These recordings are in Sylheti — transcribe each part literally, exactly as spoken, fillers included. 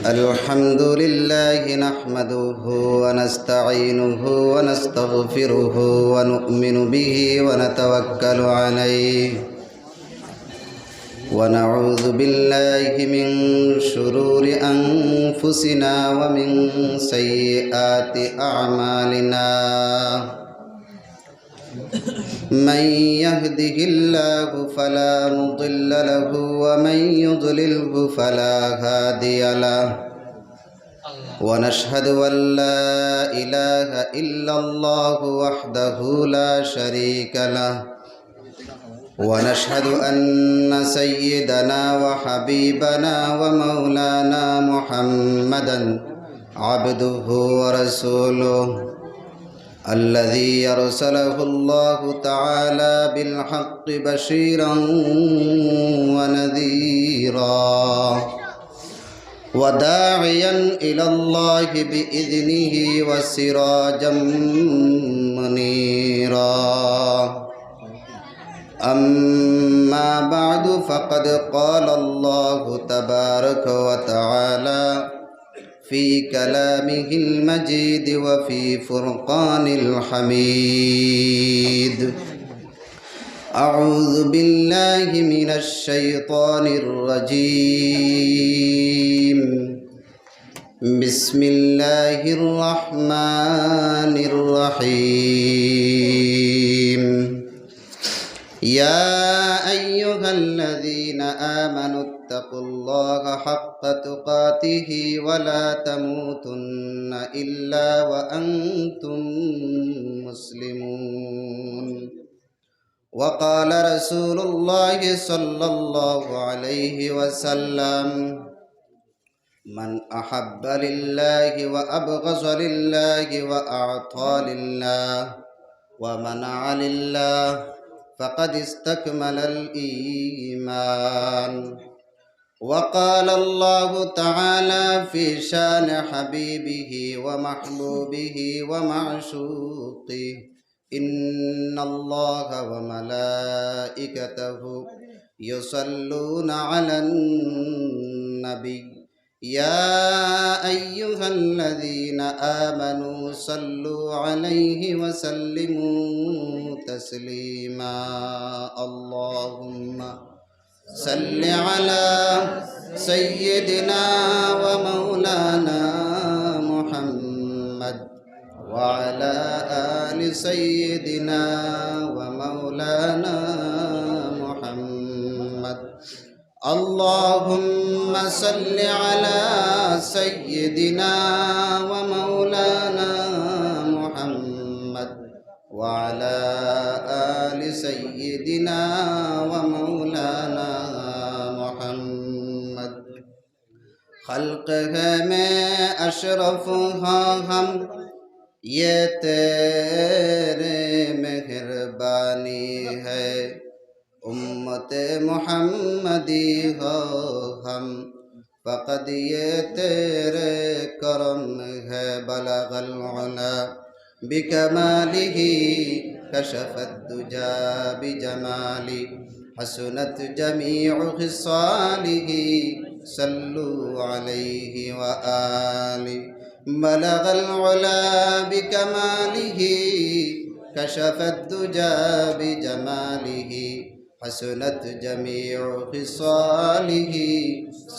الحمد لله نحمده ونستعينه ونستغفره ونؤمن به ونتوكل عليه، ونعوذ بالله من شرور أنفسنا ومن سيئات أعمالنا. من يهده الله فلا مضل له، ومن يضلله فلا هادي له. ونشهد أن لا إله إلا الله وحده لا شريك له، ونشهد أن سيدنا وحبيبنا ومولانا محمدا عبده ورسوله، الذي أرسله الله تعالى بالحق بشيرا ونذيرا، وداعيا إلى الله بإذنه وسراجا منيرا. أما بعد، فقد قال الله تبارك وتعالى في كلامه المجيد وفي فرقان الحميد. أعوذ بالله من الشيطان الرجيم. بسم الله الرحمن الرحيم. يا أيها الذين آمنوا اتقوا الله حق تقاته ولا تموتن إلا وأنتم مسلمون. وقال رسول الله صلى الله عليه وسلم: من أحب لله وأبغض لله وأعطى لله ومنع لله فقد استكمل الإيمان. وقال الله تعالى في شان حبيبه ومحبوبه ومعشوقه: إن الله وملائكته يصلون على النبي، يا أيها الذين آمنوا صلوا عليه وسلموا تسليما. اللهم صل على سيدنا ومولانا محمد وعلى آل سيدنا ومولانا محمد. اللهم صل على سيدنا ومولانا محمد وعلى آل سيدنا ومولانا محمد. خلق ہے میں اشرف ہو ہم، یہ تیرے مہربانی ہے۔ امت محمدی ہو ہم، فقط یہ تیرے کرم ہے۔ بلغ العلا بكماله، كشف الدجى بجماله، حسنت جميع خصاله، صلوا عليه وآله. بلغ العلا بكماله، كشف الدجى بجماله، حسنت جميع خصاله،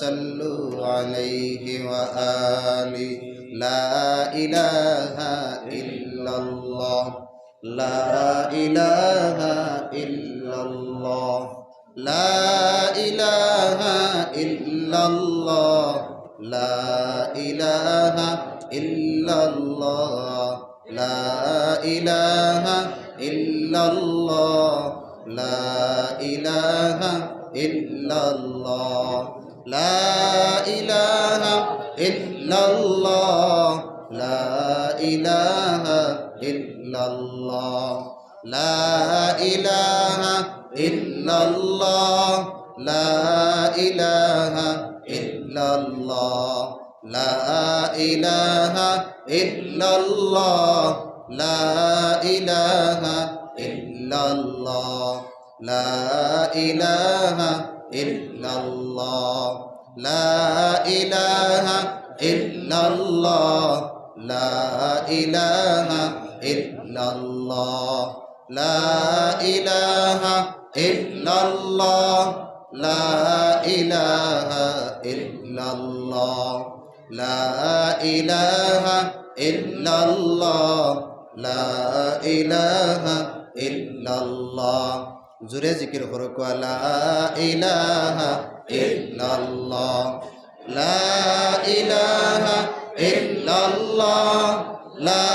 صلوا عليه وآله. لا إله إلا الله، لا إله إلا الله، لا إله إلا الله، لا إله إلا الله. لا إله إلا الله، لا إله إلا الله، لا إله إلا الله، لا إله إلا الله، لا إله إلا الله، لا إله إلا الله. لا إله إلا الله، لا إله إلا الله، لا إله إلا الله، لا إله إلا الله، لا إله إلا الله، لا إله إلا الله، لا إله إلا الله، لا إله إلا الله، لا إله إلا الله. জোরে জিকির করো, লা ইলাহা ইল্লাল্লাহ, লা ইলাহা ইল্লাল্লাহ, লা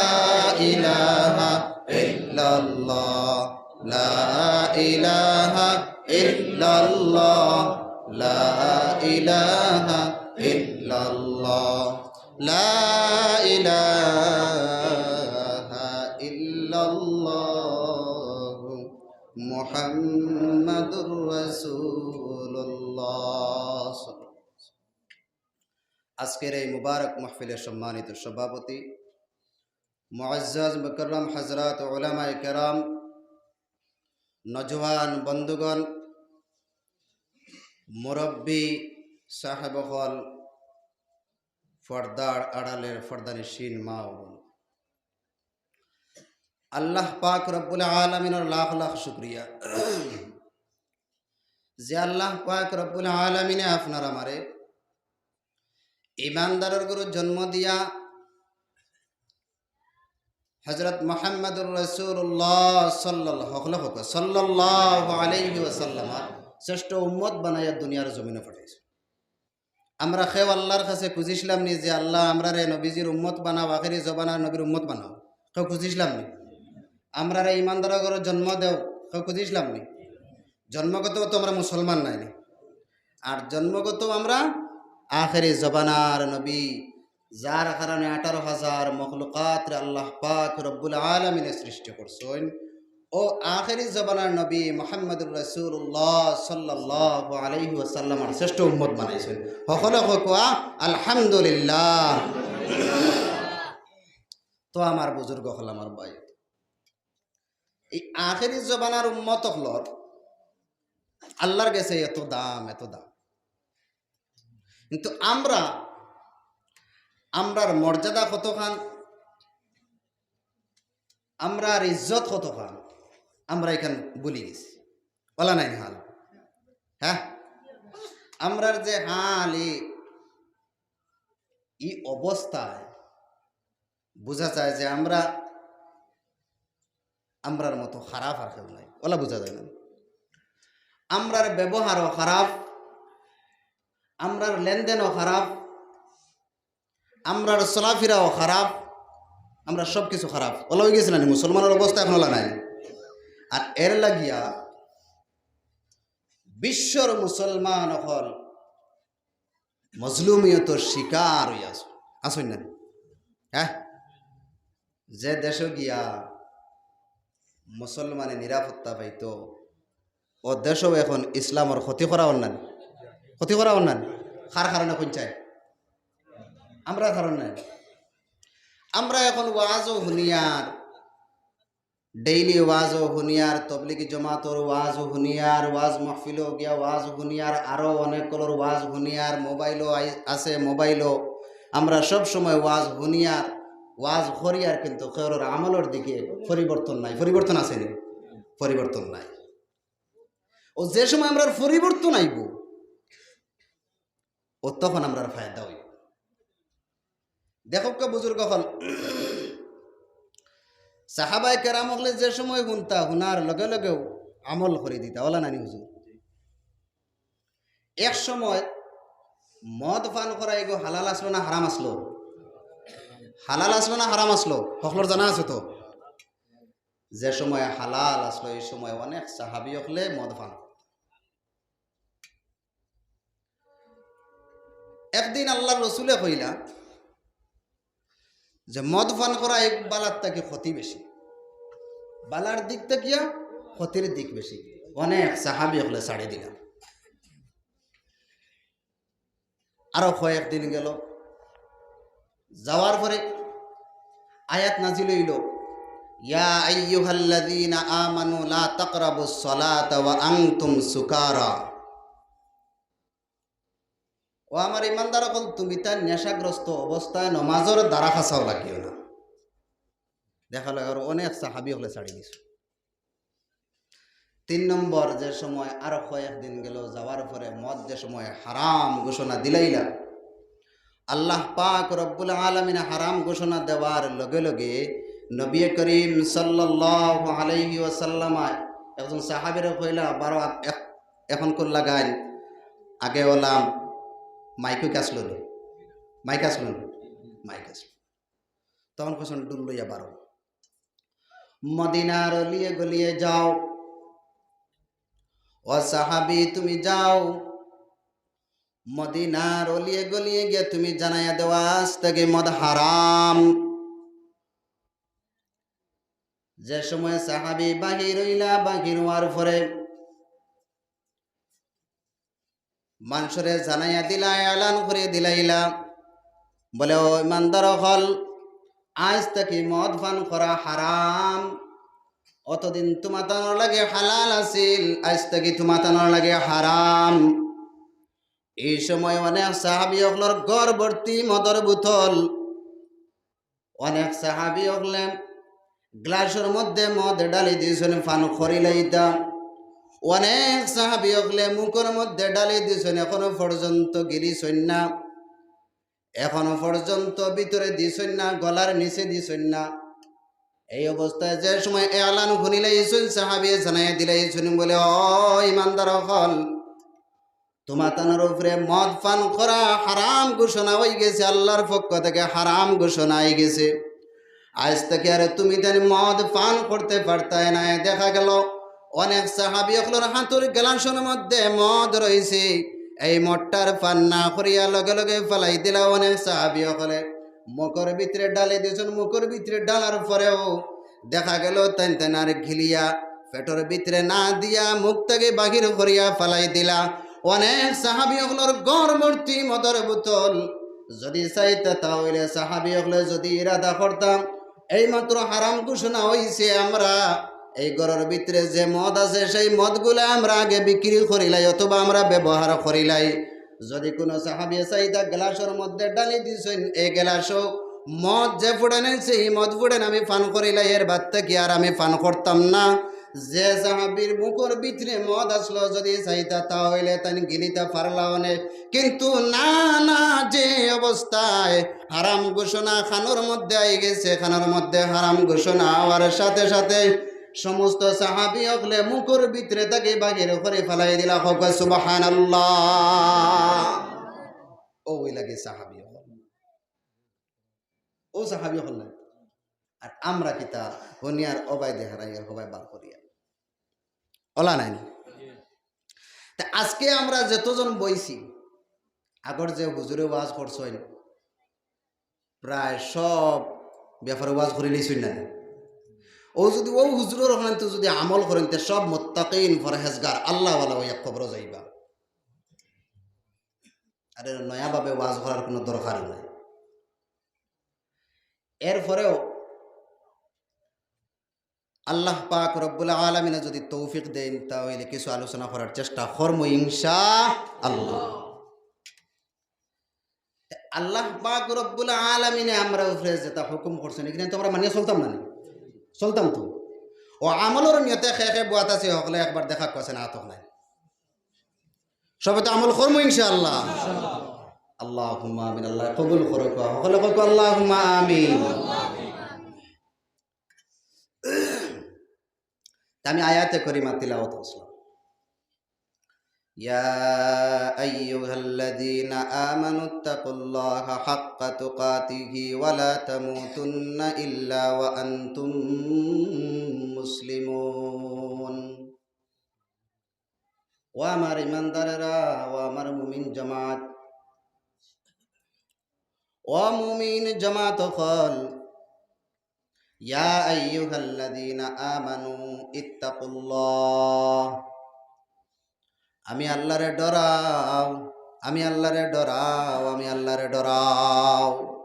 ইলাহা ইল্লাল্লাহ, লা ইলাহা ইল্লাল্লাহ, লা ইলাহা ইল্লাল্লাহ, লা ইলাহা ইল্লাল্লাহ, মুহাম্মাদুর রাসূলুল্লাহ। আজকের এই মুবারক মাহফিলের সম্মানিত সভাপতি, মুআজ্জাজ মুকাররম হযরত, উলামায়ে কেরাম, নওজোয়ান বন্ধুগণ, মুরব্বী সাহেব অকল, পর্দার আড়ালের পর্দানিশীন মা ও বোন, আল্লাহ পাক রব্বুল আলামিনর লাখ লাখ শুকরিয়া যে আল্লাহ পাক রব্বুল আলামিনে আপনার আমারে ইমানদারর ঘরো জন্ম দিয়া হযরত মুহাম্মাদুর রাসূলুল্লাহ সাল্লাল্লাহু, হকলে হক, সাল্লাল্লাহু আলাইহি ওয়াসাল্লাম শ্রেষ্ঠ উম্মত বানাইয়া দুনিয়ার জমিনো পাঠাইছে। আমরা কেউ আল্লাহর কাছে খুঁজিছিলাম নি যে, "আল্লাহ, আমরারে নবীজির উম্মত বানাও, আখেরি জমানার নবীর উম্মত বানাও"? কেউ খুঁজিছিলাম নি? "আমরারে ইমানদারর ঘরো জন্ম দেও", কেউ খুঁজিছিলাম নি? জন্মগত তো আমরা মুসলমান নাইনি, আর জন্মগত আমরা আখেরি জমানার নবী, যার কারণে আঠারো হাজার মখলুকাতরে আল্লাহ পাক রব্বুল আলামিনে সৃষ্টি করছইন। ও আখেরি জমানার নবী মুহাম্মাদুর রাসূলুল্লাহ সাল্লাল্লাহু আলাইহি ওয়াসাল্লামর শ্রেষ্ঠ উম্মত বানাইছইন। হকলে কউক্কা আলহামদুলিল্লাহ। তো আমার বুজুর্গ অকল, আমার ভাই, এই আখেরি জমানার উম্মত অকলর আল্লাহর গেছে এত দাম, এত দাম। কিন্তু আমরা, আমরার মর্যাদা কতখান, আমরার ইজ্জত কতখান, আমরা ইখান ভুলি গেছি। অলা নায় নি হাল? হ্যাঁ, আমরার যে হাল, ই, ই অবস্থায় বুঝা যায় যে আমরা, আমরার মতো খারাপ আর কেউ নাই। অলা বুঝা যায় না? আমরার ব্যবহারও খারাপ, আমরার লেনদেনও খারাপ, আমরার চলাফিরাও খারাপ, আমরার সব কিছু খারাপ। অলা অইগেছে না নি? মুসলমানর অবস্থা অখন অলা নায় নি? আর এর লাগিয়া বিশ্বর মুসলমান অকল মজলুমিয়তর শিকার অইয়া আছইন, আছইন না নি? হ্যাঁ, যে দেশো গিয়া মুসলমানে নিরাপত্তা পাইতো, অউ দেশো অখন ইসলামর ক্ষতি করা অর না নি? ক্ষতি করা অর না নি? কার কারণে কইন চাই? আমরার কারণে। আমরা অখন ওয়াজও হুনিয়ার, ডেইলি ওয়াজও হুনিয়ার, তবলিগি জমাতর ওয়াজও হুনিয়ার, ওয়াজ মাহফিলো গিয়া ওয়াজ হুনিয়ার, আরো অনেক অকলর ওয়াজ হুনিয়ার, মোবাইলও আই-, আছে, মোবাইলও। আমরা সব সময় ওয়াজ হুনিয়ার, ওয়াজ করিয়ার, কিন্তু কেউরর আমলর দিকে পরিবর্তন নাই। পরিবর্তন আছে নি? পরিবর্তন নাই। অউ যে সময় আমরার পরিবর্তন আইবো, অউ তখন আমরার ফায়দা অইবো। দেখউক্কা বুজুর্গ অকল, সাহাবায়ে কেরাম অকলে যে সময় হুনতা, হুনার লগে লগেউ আমল করি দিতা, অলা নায় নি হুজুর? এক সময় মদ পান করা ইগু হালাল আছলো না হারাম আছলো? হালাল আছলো না হারাম আছলো? হকলর জানা আছে তো? যে সময় হালাল আছলো, ই সময় অনেক সাহাবী অকলে মদ পান করতা। একদিন আল্লাহর রসুলে কইলা যে মদ পান করা ই বালার থাকি ক্ষতি বেশি, বালার দিক থাকিয়া ক্ষতির দিক বেশি। অনেক সাহাবী অকলে ছাড়ি দিলা। আরো কয়েকদিন গেল, যাওয়ার পরে আয়াত নাজিল অইলো, "ইয়া আইয়ুহাল্লাযীনা আমানু লা তাকরাবুস সালাতা ওয়া আনতুম সুকারা।" ও আমার ইমানদার অকল, তুমি তার নেশাগ্রস্ত অবস্থায় নমাজর দ্বারা খাসাও লাগিও না। দেখা লাগে আর অনেক সাহাবি অকলে ছাড়ি দিছে। তিন নম্বর, যে সময় আর কয়েকদিন গেল, যাওয়ার পরে মদ যে সময় হারাম ঘোষণা দিলাইলা, আল্লাহ পাক রব্বুল আলামিন হারাম ঘোষণা দেওয়ার লগে লগে নবী করিম সাল্লাল্লাহু আলাইহি ওয়াসাল্লাম একজন সাহাবীরে কইলা, "বারো আত-, এখ-, এখন কোন লাগাইন?" আগে ওলাম মাইকও আসলো নি, মাইক আসলো নি, মাইক আসলো। তখন কইছেন, "ডুল লইয়া বারো, মদিনার অলিয়ে গলিয়ে যাও।" ও সাহাবি, তুমি যাও, মদিনার অলিয়ে গলিয়ে গিয়া তুমি জানাইয়া দেওয়া, আজ থাকি মদ হারাম। যে সময় সাহাবি বাহির অইলা, বাহির অওয়ার পরে মানষরে জানাইয়া দিলা, এলান করি দিলাইলা, বলে, "ও ইমানদার অকল, আজ থাকি মদ পান করা হারাম। অতদিন তুমাতানোর লাগি হালাল আছিল, আজ থাকি তুমাতানোর লাগি হারাম।" এই সময় অনেক সাহাবি অকলর ঘর ভর্তি মদর বোতল। অনেক সাহাবি অকলে গ্লাসর মধ্যে মদ ঢালি দিছইন, পান করিলাইতা। অনেক সাহাবি অকলে মুখর মধ্যে ঢালি দিছইন, এখনো পর্যন্ত গিলিছইন না, এখনো পর্যন্ত ভিতরে দিছইন না, গলার নিচে দিছইন না। এই অবস্থায় যে সময় এলান হুনিলাইছইন, সাহাবিয়ে জানাইয়া দিলাইছইন, বলে, "ও ইমানদার অকল, তুমাতানোর উপরে মদ পান করা হারাম ঘোষণা অইগেছে, আল্লাহর পক্ষ থাকি হারাম ঘোষণা অইগেছে। আজ থাকি আর তুমিতাইন মদ পান করতে পারতায় নায়।" দেখা গেল অনেক সাহাবি অকলর হাতর গ্লাসর মধ্যে মদ রইছে, এই মদটার পান না করিয়া লগে লগে ফালাই দিলা অনেক সাহাবি অকলে। মুখর ভিতরে ঢালি দিছইন, মুখর ভিতরে ঢালার পরেও দেখা গেল তাইন তাইন আর গিলিয়া পেটর ভিতরে না দিয়া মুখ থাকি বাহির করিয়া ফালাই দিলা। অনেক সাহাবি অকলর ঘর ভর্তি মদর বোতল। যদি চাইতা তা অইলে সাহাবি অকলে যদি ইরাদা করতা, এই মাত্র হারাম ঘোষণা অইছে, আমরা এই ঘরর ভিতরে যে মদ আছে সেই মদগুলা আমরা আগে বিক্রি করিলাই অথবা আমরা ব্যবহার করিলাই। যদি কুনু সাহাবিয়ে চাইতা গ্লাসর মধ্যে ঢালি দিছইন, এই গ্লাসও মদ যে ফুড়ান আনছে, এই মদ ফুড়ান আমি পান করিলাই, এর বাদ থাকি আর আমি পান করতাম না। যে সাহাবির মুখর ভিতরে মদ আসলো, যদি চাইতা তা অইলে তাইন গিলিতা পারলা অনে, কিন্তু না, না, যে অবস্থায় হারাম ঘোষণা কানর মধ্যে আইগেছে, কানর মধ্যে হারাম ঘোষণা অওয়ার সাথে সাথে সমস্ত সাহাবি অকলে মুখর ভিতরে থাকি বাহির করি ফালাই দিলা। কউক্কা সুবহানাল্লাহ। অউ অইলাগি সাহাবি অকল। অউ সাহাবি অকল নায়। আর আমরা কিতা হুনিয়ার অবায়দি হারাইয়ার হবায় বার করিয়ার। অলা নায়নি? তে আজকে আমরা যতজন বইছি, আগর যে হুজুরে ওয়াজ করছইন, প্রায় সব ব্যাপারে ওয়াজ করিলিছইন না? অউ যদি অউ হুজুরর অখানতো যদি আমল করইন, তে সব মুত্তাকিন, পরহেজগার, আল্লাহওয়ালা অইয়া কবরো যাইবা। আর নয়াভাবে ওয়াজ করার কুনু দরকার নাই। এরপরেও আল্লাহ পাক রব্বুল আলামিনে যদি তৌফিক দেইন, তা অইলে কিছু আলোচনা করার চেষ্টা করমু ইনশাআল্লাহ। আল্লাহ পাক রব্বুল আলামিনে আমরার উপরে যেতা হুকুম করছইন, ইখান তো আমরা মানিয়া চলতাম না নি? চলতাম তো। অউ আমলর নিয়তে কে কে বওয়াত আছি, হকলে একবার দেখা কছেন, আতক নাই। সবে তো আমল করমু ইনশাআল্লাহ। আল্লাহুম্মা আমিন। আল্লাহ কবুল করুক। হকলে কউক্কা আল্লাহুম্মা আমিন। তে আমি আয়াতে করিমা তিলাওয়াত করছিলাম। يا أيها الذين آمنوا اتقوا الله حق تقاته ولا تموتن إلا وأنتم مسلمون। ও আমার ইমানদারেরা, ও আমার মুমিন জামাত, ও মুমিন জামাত অকল, ইয়া আইয়ুহাল্লাযীনা আমানু ইত্তাকুল্লাহ। আমি আল্লাহরে ডরাও, আমি আল্লাহরে ডরাও, আমি আল্লাহরে ডরাও।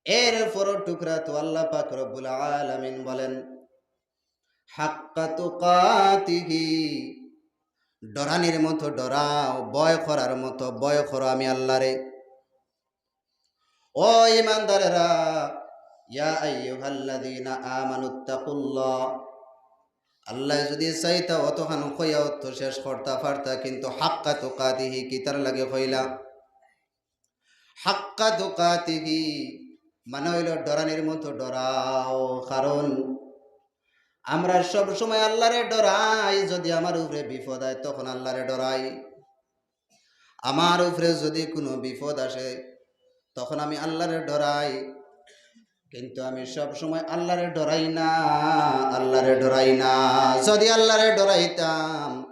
এরপরও টুকরা তো আল্লাহ পাক রব্বুল আলামিন বলেন, হাক্কা তুকাতিহি, ডরানির মতো ডরাও, ভয় করার মতো ভয় করো আমি আল্লাহরে। ও ইমানদারেরা, ইয়া আইয়ুহাল্লাযীনা আমানুত্তাকুল্লাহ, আল্লাহ যদি চাইতা অতখান কইয়া অত শেষ করতা পারতা, কিন্তু হাক্কা তুকাতিহি কিতার লাগি কইলা? হাক্কা তুকাতিহি মানে অইলো ডরানির মতো ডরাও। কারণ আমরা সব সময় আল্লাহরে ডরাই, যদি আমার উপরে বিপদ আয় তখন আল্লাহরে ডরাই, আমার উপরে যদি কোনো বিপদ আসে তখন আমি আল্লাহরে ডরাই, কিন্তু আমি সব সময় আল্লাহরে ডরাই না, আল্লাহরে ডরাই না। যদি আল্লাহরে ডরাইতাম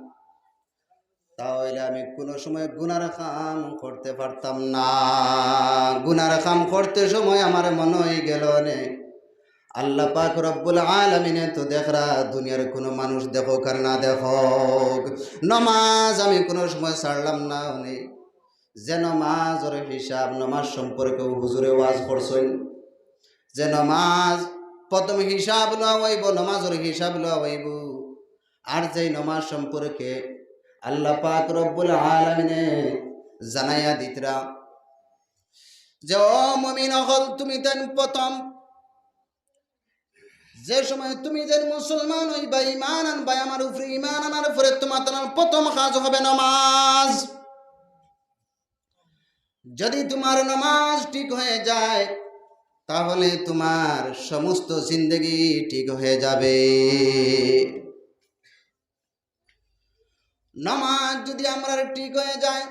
তাহলে আমি কোনো সময় গুনার কাম করতে পারতাম না। গুনার কাম করতে সময় আমার মনে হয়ে গেল নে, আল্লাহ পাক রব্বুল আলামিনে তো দেখরা দুনিয়ার কোনো মানুষ দেখউক আর না দেখউক, নমাজ আমি কোনো সময় ছাড়লাম না। উনি যে নমাজর হিসাব, নমাজ সম্পর্কে হুজুরে ওয়াজ করছইন, যে নমাজ প্রথম হিসাব লওয়া অইবো, নমাজর হিসাব লওয়া অইবো। আর যেই নমাজ সম্পর্কে আল্লাহ পাক রব্বুল আলামিনে জানাইয়া দিতরা যে, "ও মুমিন অকল, তুমি তাইন প্রথম, যে সময় তুমি যেন মুসলমান অইবা, ইমান আনবা, আমার উপরে ইমান আনার পরে তোমার তাইন প্রথম কাজ হবে নমাজ।" যদি তোমার নমাজ ঠিক হয়ে যায়, তাহলে তোমার সমস্ত জিন্দেগি ঠিক হয়ে যাবে। নমাজ যদি আমরার ঠিক হয়ে যায়,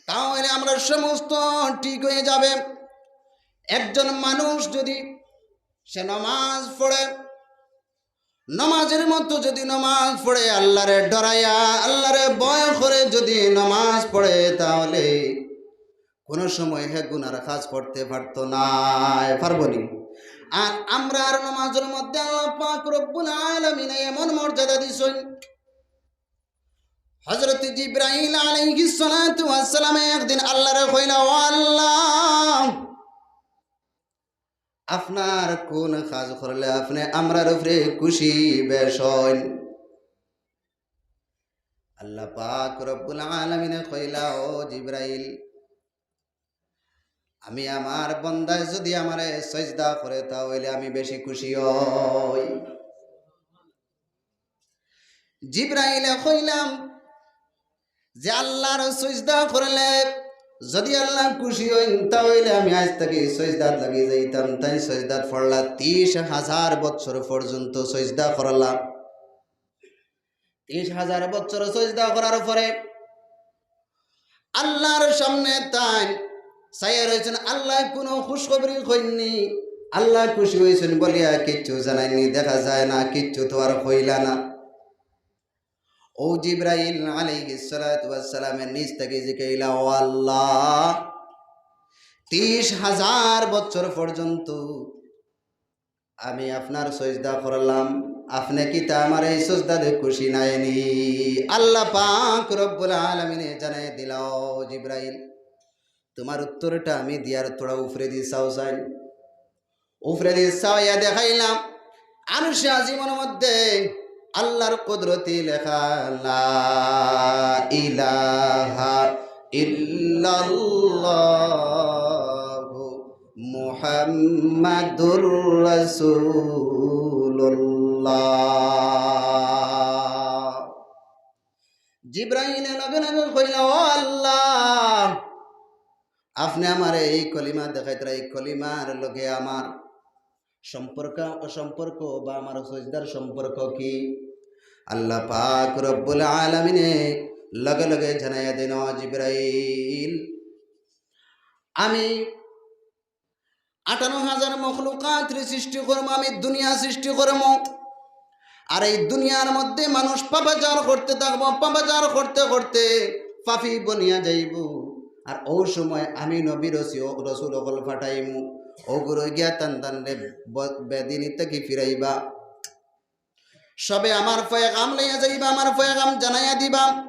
তাহলে আমরার সমস্ত ঠিক হয়ে যাবে। একজন মানুষ যদি সে নমাজ পড়ে, নমাজের মতো যদি নমাজ পড়ে, আল্লাহরে ডরাইয়া, আল্লাহরে ভয় করে যদি নমাজ পড়ে, তাহলে কোনো সময় হে গুনার কাজ করতে পারতো না, পারবো নি। আর আমরার নমাজের মধ্যে আল্লাহ পাক রব্বুল আলামিনে এমন মর্যাদা দিছইন, হযরত জিব্রাইল আলাইহিস সালাতু ওয়াস সালামে একদিন আল্লাহরে কইলা, "ও আল্লাহ, আপনার কোন কাজ করলে আপনে আমরার উপরে খুশি বেশ হইন?" আল্লাহ পাক রব্বুল আলামিনে কইলা, "ও জিব্রাইল, আমি আমার বন্দায় যদি আমারে সজদা করে, তা অইলে আমি বেশি খুশি হই।" জিব্রাইলে কইলা যে, "আল্লাহর সজদা করলে যদি আল্লাহ খুশি হইন, তা অইলে আমি আইজ থাকি সজদাত লাগি যাইতাম।" তাইন সজদাত পড়লা, তিরিশ হাজার বছর পর্যন্ত সজদা করলা। তিরিশ হাজার বছর সজদা করার পরে আল্লাহর সামনে তাইন চাইয়া রইছইন, আল্লাহ কোনো খুশখবরি কইননি, আল্লাহ খুশি হইছইন বলিয়া কিচ্ছু জানাইননি, দেখা যায় না, কিচ্ছু তো আর কইলা না। ও জিব্রাইল আলাইহিস সালাতু ওয়াস সালামে নিজ থাকি জিকাইলা, "ও আল্লাহ, তিরিশ হাজার বছর পর্যন্ত আমি আপনার সজদা করলাম, আপনে কিতা আমার এই সজদাতে খুশি নায়নি?" আল্লাহ পাক রব্বুল আলামিনে জানাই দিলা, "ও জিব্রাইল, তোমার উত্তরটা আমি দিয়ার, থুড়া উপরেদি চাও চাই।" উপরেদি চাওয়াইয়া দেখাইলাম, আরশে আজিমর মধ্যে আল্লাহর কুদরতি লেখা, "লা ইলাহা ইল্লাল্লাহু মুহাম্মাদুর রাসূলুল্লাহ।" জিব্রাইলে লগে লগে কইলা, "ও আল্লাহ, আপনে আমারে এই কলিমা দেখাইতরা, এই কলিমার লগে আমার সম্পর্ক, সম্পর্ক বা আমার সজদার সম্পর্ক কি?" আল্লাহ পাক রব্বুল আলামিনে লগে লগে জানাইয়া দেন, "ও জিব্রাইল, আমি আটান্ন হাজার মখলুকাতরে সৃষ্টি করমু, আমি দুনিয়া সৃষ্টি করমু। আর এই দুনিয়ার মধ্যে মানুষ পাপাচার করতে থাকবো, পাপাচার করতে করতে পাপী বনিয়া যাইবো। আর ও সময় আমি নবী রসি-, রসুল অকল পাঠাইমু, ওগুলো গিয়া তান তান রে ব-, বেদিনী থাকি ফিরাইবা। সবে আমার পয়গাম লইয়া যাইবা, আমার পয়গাম জানাইয়া দিবা।"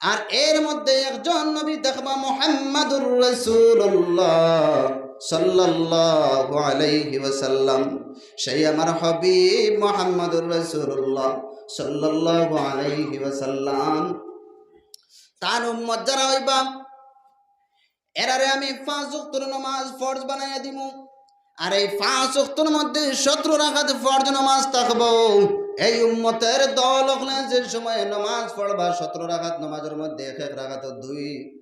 আর এর মধ্যে একজন নবী দেখবা, মুহাম্মাদুর রাসূলুল্লাহ সাল্লাল্লাহু আলাইহি ওয়াসাল্লাম। সেই আমার হাবিব মুহাম্মাদুর রাসূলুল্লাহ সাল্লাল্লাহু আলাইহি ওয়াসাল্লাম, তান উম্মত যারা অইবা, এরারে আমি পাঁচ ওয়াক্তর নামাজ ফরজ বানাইয়া দিমু। আর এই পাঁচ ওয়াক্তর মধ্যে সতেরো রাকাত ফরজ নামাজ থাকবো। এই উম্মতের দল অকলে যে সময় নামাজ পড়বা, সতেরো রাকাত নামাজর মধ্যে এক এক রাকাত দুই,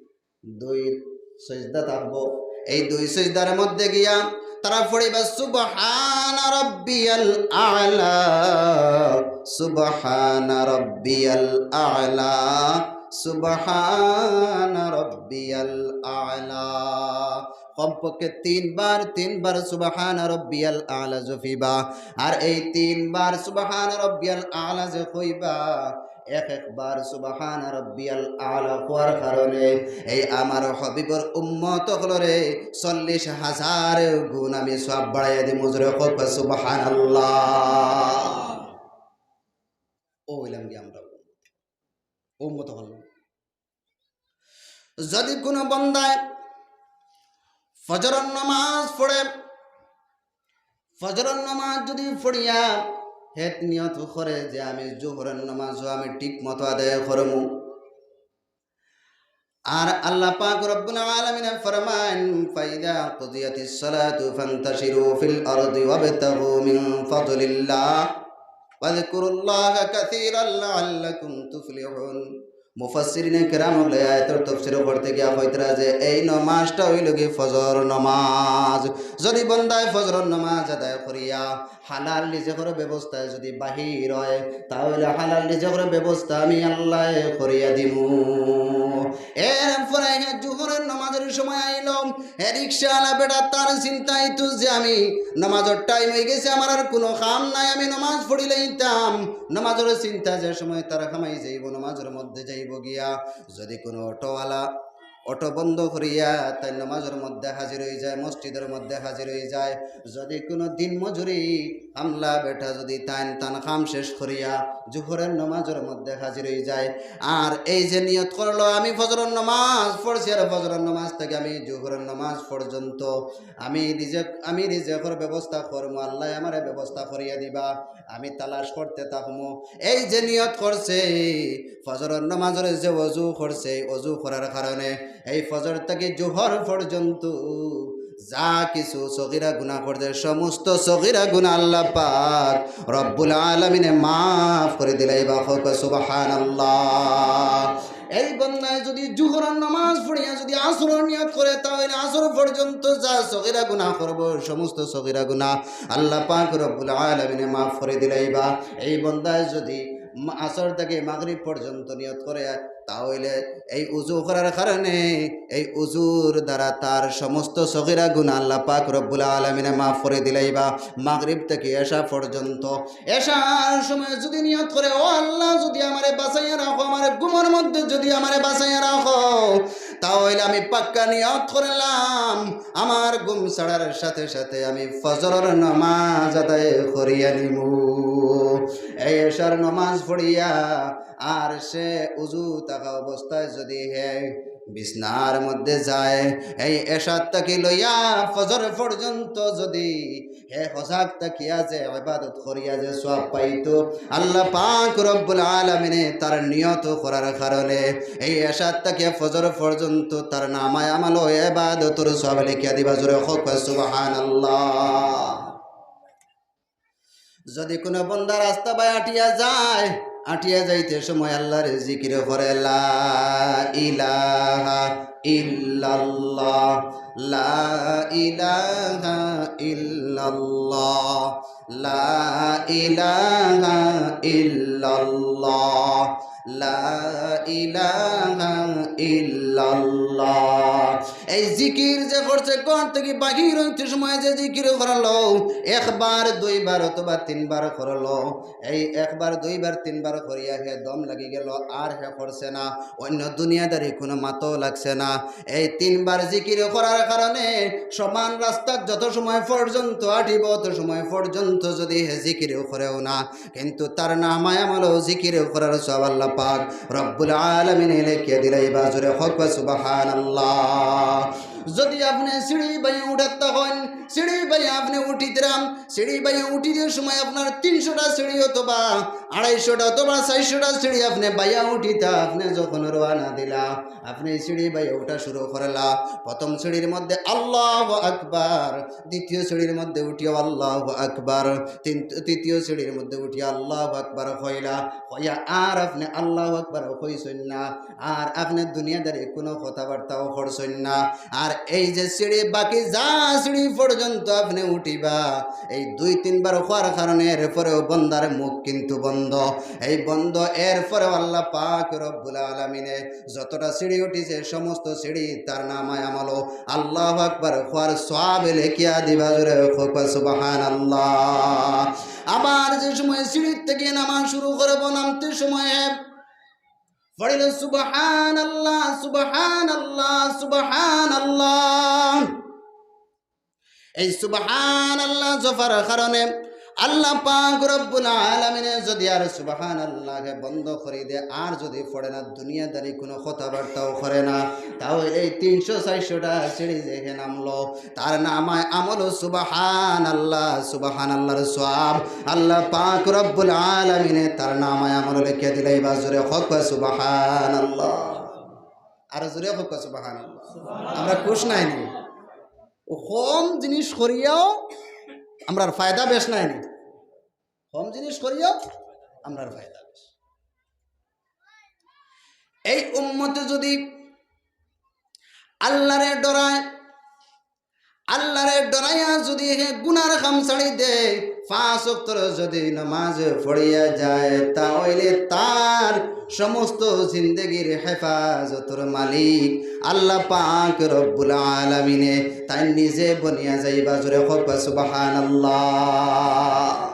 দুই সিজদা থাকবো। এই দুই সিজদার মধ্যে গিয়া তারা পড়িবা সুবহানা রাব্বিয়াল আ'লা, সুবহানা রাব্বিয়াল আ'লা, সুবহানা রাব্বিয়াল আ'লা। কমপক্ষে তিনবার, তিনবার সুবহানা রাব্বিয়াল আ'লা জপিবা। আর এই তিনবার সুবহানা রাব্বিয়াল আ'লা যে কইবা, এক একবার সুবহানা রাব্বিয়াল আ'লা কওয়ার কারণে এই আমার হাবিবর উম্মত অকলরে চল্লিশ হাজার গুণ আমি সওয়াব বাড়াইয়া দিমু। জোরে কউক্কা সুবহানাল্লাহ। ও অইলাম কি আমরা উম্মত অকল? যদি কোনো বন্দায় ফজরর নামাজ পড়ে, ফজরর নামাজ যদি পড়িয়া হে নিয়ত করে যে আমি জোহরর নামাজও আমি ঠিক মতো আদায় করমু, আর আল্লাহ পাক রব্বুল আলামিনে ফরমাইন, "ফাইদা কুদিয়াতিস সালাতু ফান্তাশিরু ফিল আরদি ওয়াবতাগু মিন ফাদলিল্লাহ ওয়াযকুরুল্লাহা কাসীরান লাআল্লাকুম তুফলিহুন।" মুফাসসিরিনে কেরাম অকলে আয়াতর তাফসীর করতে গিয়া কইতরা যে এই নামাজটা অইলো গি ফজর নামাজ। যদি বন্দায় ফজরর নামাজ আদায় করিয়া হালাল রিজিকর ব্যবস্থায় যদি বাহির অয়, তা অইলে হালাল রিজিকর ব্যবস্থা আমি আল্লায় করিয়া দিমু। এরপরে হে জোহরর নামাজর সময় আইলো, হে রিক্সাআলা বেটা তার চিন্তা অইতো যে আমি নামাজর টাইম অইগেছে, আমার আর কুনু কাম নাই, আমি নামাজ পড়িলাইতাম। নামাজর চিন্তা যে সময় তার কামাই যাইবো, নামাজর মধ্যে যাইবো গিয়া, যদি কুনু অটোআলা অটো বন্ধ করিয়া তাইন নামাজর মধ্যে হাজির অইযায়, মসজিদর মধ্যে হাজির অইযায়। যদি কুনু দিনমজুরি কামলা বেটা যদি তাইন তান কাম শেষ করিয়া জোহরর নামাজর মধ্যে হাজির অইযায়, আর এই যে নিয়ত করলো আমি ফজরর নামাজ পড়ছি আর ফজরর নামাজ থাকি আমি জোহরর নামাজ পর্যন্ত আমি রিজিক, আমি রিজিকর ব্যবস্থা করমু, আল্লায় আমারে ব্যবস্থা করিয়া দিবা, আমি তালাশ করতে থাকমু। এই যে নিয়ত করছে, ফজরর নামাজর যে অজু করছে, অজু করার কারণে এই ফজর থাকি জোহর পর্যন্ত যা কিছু সগীরা গুনাহ করছে, সমস্ত সগীরা গুনাহ আল্লাহ পাক রব্বুল আলামিনে মাফ করি দিলাইবা। কউক্কা সুবহানাল্লাহ। এই বন্দায় যদি জোহরর নামাজ পড়িয়া যদি আসরর নিয়ত করে, তা অইলে আসর পর্যন্ত যা সগীরা গুনাহ করবো, সমস্ত সগীরা গুনাহ আল্লাহ পাক রব্বুল আলামিনে মাফ করি দিলাইবা। এই বন্দায় যদি মা-, আসর থাকি মাগরিব পর্যন্ত নিয়ত করে, তা অইলে এই অজু করার কারণে এই অজুর দ্বারা তার সমস্ত সগীরা গুনাহ আল্লাহ পাক রব্বুল আলামিনে মাফ করি দিলাইবা। মাগরিব থাকি এশা পর্যন্ত, এশার সময় যদি নিয়ত করে, "ও আল্লাহ, যদি আমারে বাঁচাইয়া রাখো, আমার ঘুমর মধ্যে যদি আমারে বাঁচাইয়া রাখো, তা অইলে আমি পাক্কা নিয়ত করলাম, আমার ঘুম ছাড়ার সাথে সাথে আমি ফজরর নামাজ আদায় করিয়া নিমু।" এই এশার নামাজ পড়িয়া আর সে অজু থাকা অবস্থায় যদি হে বিছনার মধ্যে যায়, এই এশার থাকি লইয়া ফজর পর্যন্ত যদি হে হজাগ থাকিয়া যে ইবাদত করিয়া যে সওয়াব পাইতো, আল্লাহ পাক রব্বুল আলামিনে তার নিয়ত করার কারণে এই এশার থাকি ফজর পর্যন্ত তার নামায় আমলো ইবাদতর সওয়াব লেখিয়া দিবা। জোরে কউক্কা সুবহানাল্লাহ। যদি কুনু বন্দা রাস্তা বায় আটিয়া যায়, আটিয়া যাইতে সময় আল্লাহর জিকির করে, "লা ইলাহা ইল্লাল্লাহ, লা ইলাহা ইল্লাল্লাহ, লা ইলাহা ইল্লাল্লাহ, লা ইলাহা ইল্লাল্লাহ।" এই জিকির যে করছে, ঘর থাকি বাহির অইতে সময় যে জিকির করলো, একবার, দুইবার অথবা তিনবার করলো, এই একবার, দুইবার, তিনবার করিয়া হে দম লাগি গেল, আর হে করছে না, অন্য দুনিয়াদারি কুনু মাতো লাগছে না। এই তিনবার জিকির করার কারণে সমান রাস্তাত যত সময় পর্যন্ত আটিব, অত সময় পর্যন্ত যদি হে জিকির করেও না, কিন্তু তার নামায় আমলো জিকির করার সওয়াব আল্লাহ পাক রব্বুল আলামিনে লেখিয়া দিলাইবা। জোরে কউক্কা সুবহানাল্লাহ। যদি আপনে সিঁড়ি বায় উঠের তখন সিঁড়ি বাইয়া আপনে উঠিতরা, সিঁড়ি বাইয়া উঠিতে সময় আপনার তিনশোটা সিঁড়ি অথবা আড়াইশোটা অথবা চাইরশোটা সিঁড়ি আপনে বাইয়া উঠিতা, আপনে যখন রওয়ানা দিলা, আপনে সিঁড়ি বাইয়া উঠা শুরু করলা। প্রথম সিঁড়ির মধ্যে আল্লাহু আকবার, দ্বিতীয় সিঁড়ির মধ্যে উঠিয়া আল্লাহু আকবার, তিন-, তৃতীয় সিঁড়ির মধ্যে উঠিয়া আল্লাহু আকবার কইলা, কইয়া আর আপনে আল্লাহু আকবার কইছইন না, আর আপনে দুনিয়াদারি কুনু কথাবার্তাও করছইন না। আর এই যে সিঁড়ি, বাকি যা সিঁড়ি পর্যন্ত আপনে উঠিবা, এই দুই তিনবার কওয়ার কারণে এরপরেও বন্দার মুখ কিন্তু বন্ধ। এই বন্ধ, এরপরেও আল্লাহ পাক রব্বুল আলামিনে যতটা সিঁড়ি উঠিছে, সমস্ত সিঁড়ি তার নামায় আমলো আল্লাহু আকবার কওয়ার সওয়াব লেখিয়া দিবা। জোরে কউক্কা সুবহানাল্লাহ। আবার যে সময় সিঁড়ির থেকে নামা শুরু করব, নামতে সময় পড়িল সুবহানাল্লাহ, সুবহানাল্লাহ, সুবহানাল্লাহ। এই সুবহানাল্লাহ জপার কারণে আল্লাহ পাক রব্বুল আলামিনে যদি আর সুবহানাল্লাহকে বন্ধ করি দে, আর যদি পড়ে না, দুনিয়াদারি কুনু কথাবার্তাও করে না, তাহলে এই তিনশো চাইরশোটা সিঁড়ি যে হে নামলো, তার নামায় আমলো সুবহানাল্লাহ, সুবহানাল্লাহর সওয়াব আল্লাহ পাক রব্বুল আলামিনে তার নামায় আমলো লেখিয়া দিলাইবা। জোরে কউক্কা সুবহানাল্লাহ। আরো জোরে কউক্কা সুবহানাল্লাহ। আমরা খুশ নাইনি? ও কম জিনিস করিয়াও আমরার ফায়দা বেশ নাইনি? কম জিনিস করিয়াও আমরার ফায়দা বেশ। এই উম্মতে যদি আল্লাহরে ডরায়, আল্লাহরে ডরাইয়া যদি হে গুনার কাম ছাড়ি দে, পাঁচ ওয়াক্তর যদি নামাজ পড়িয়া যায়, তা অইলে তার সমস্ত জিন্দেগির হেফাজতর মালিক আল্লাহ পাক রব্বুল আলামিনে তাই নিজে বনিয়া যাইবা। জোরে কউক্কা সুবহানাল্লাহ।